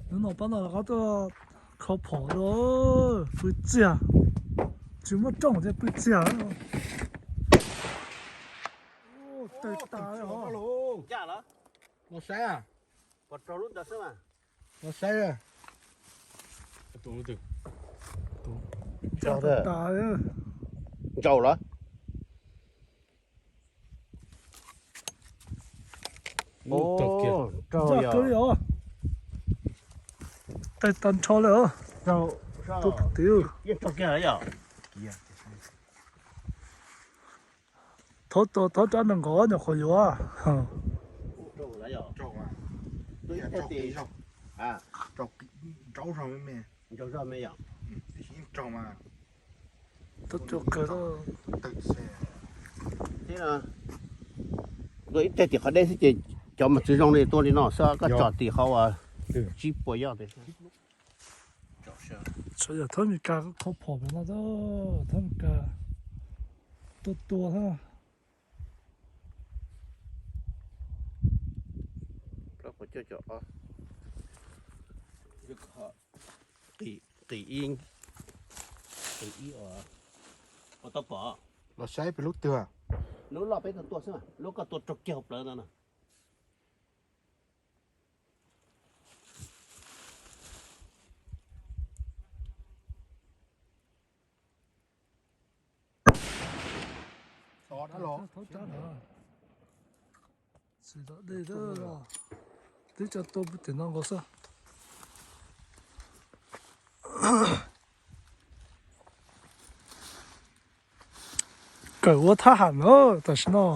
Hnub no pab no rov qab tuaj kho phom dua, pw txiag, tsis muaj rooj thiaj pw txiag. Tawg tas li os. Los saib, los saib. Ntsaum lawm. Ntsaum li os. Tawg tag nrho li os. Tua puag tim. Thov tua thov rab nees nkaum nyuam qhuav yuav. Tua ib teg tim qhov deb xwb ces cov mas txwv zoo li tua li no xwb, koj tso tim qhov uas tsib puas yoj. Yog thab Mes Kas kho phom pem no, thab Mes Kas tuaj tua thiab. Qis ib, qis ib os. Los saib peb lub twg. Lub loj peb tua tua xwb, lub koj tua raug kiag hauv plawv ntawd na. Tsis tom dej, twb tso tua puag tim no nkaus xwb. Kawm ua thab ham na tam sim no.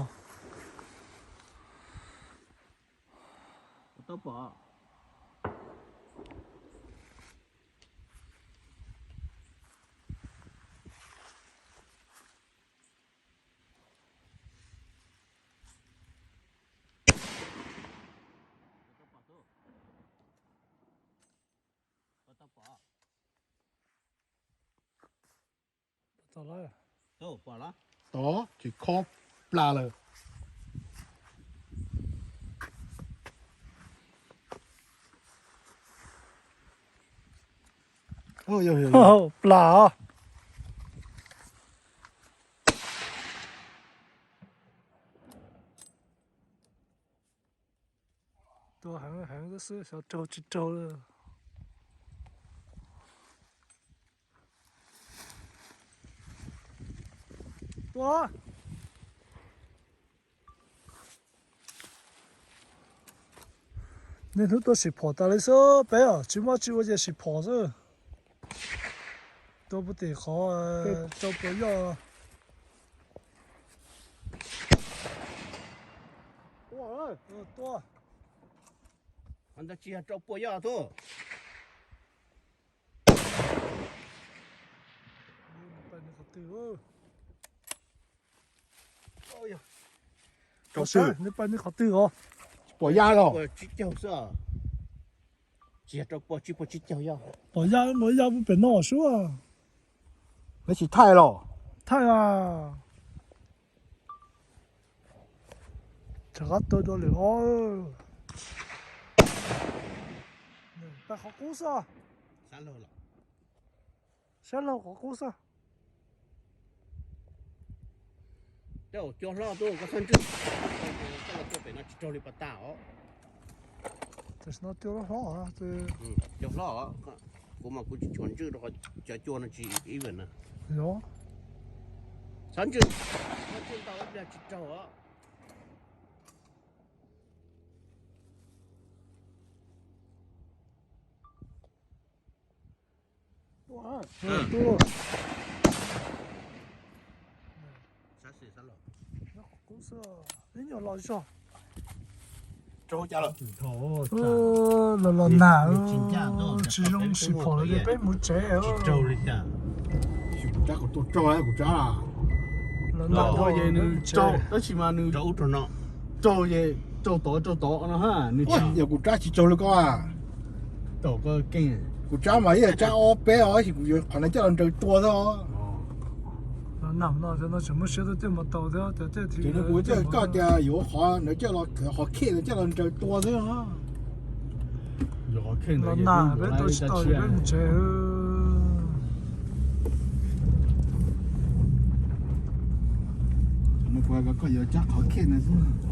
Tod tsis khob plas lawm. Plas os. Tua heev heev xwb xyov raug tsis raug li. Tua. Niaj hnub tuaj sim phom tas li xwb peb, tsis muaj tsi ua ces sim phom xwb. Tua puag tim qhov rau puas yoj. Tua. Qhov ntawd tsis yog rau puas yoj tub. Nws pais nws qhov twg os? Pom yaj los? Tsib caug xwb. Tsis yog rau puas, tsib puas tsib caug yoj. Pom yaj nkaus, yaj pem no suab. Neb tsis thaij los? Thaij a. Rov qab tua dua lwm os. Pais qhov qub xwb. Sab laug qhov qub xwb. Tej zaum cua hlob tuaj koj txhob ntswj, koj los tua pem no tsis raug li pas tas os. Tam sim no cua hlob hlob. Cua hlob os, kuv mas kuv tsis tshua ntswj rau qhov cov cua no tsis even na. Yog. Txhob ntswj, txhob ntswj ntau ib pliag tsis raug os. Los los nag, tsis zoo sim phom li, peb mus tsev. Kuv rab kuv tuaj raug, kuv rab. Los nag, tab sis mas nws raug ub raug no, raug, raug tod raug tod no ha, nws tsis, yog kuv rab tsis raug li koj. Kuv rab mas ib yam rab ob peb os, tab sis kuv yuav qhov no coj los nraws tua xwb. Ces kuv thiaj koj tias yuav qhov no coj los, qhov khej no coj los nraws tua xwb. Los nag peb tau tsis tau peb mus tsev.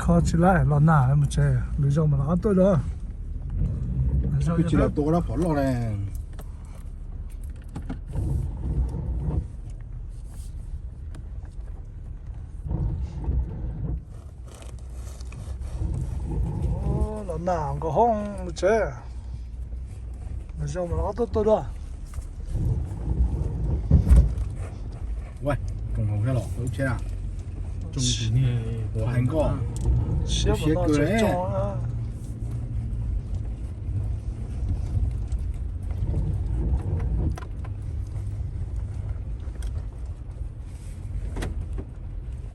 Kho tsis laij los nag mus tsev, lwm zaus mas los ob tuaj dua. Tsis los tua dab phom loj le. Los nag nkaus hoob mus tsev, lwm zaus mas los ob tuaj tuaj dua. Siab kawg le.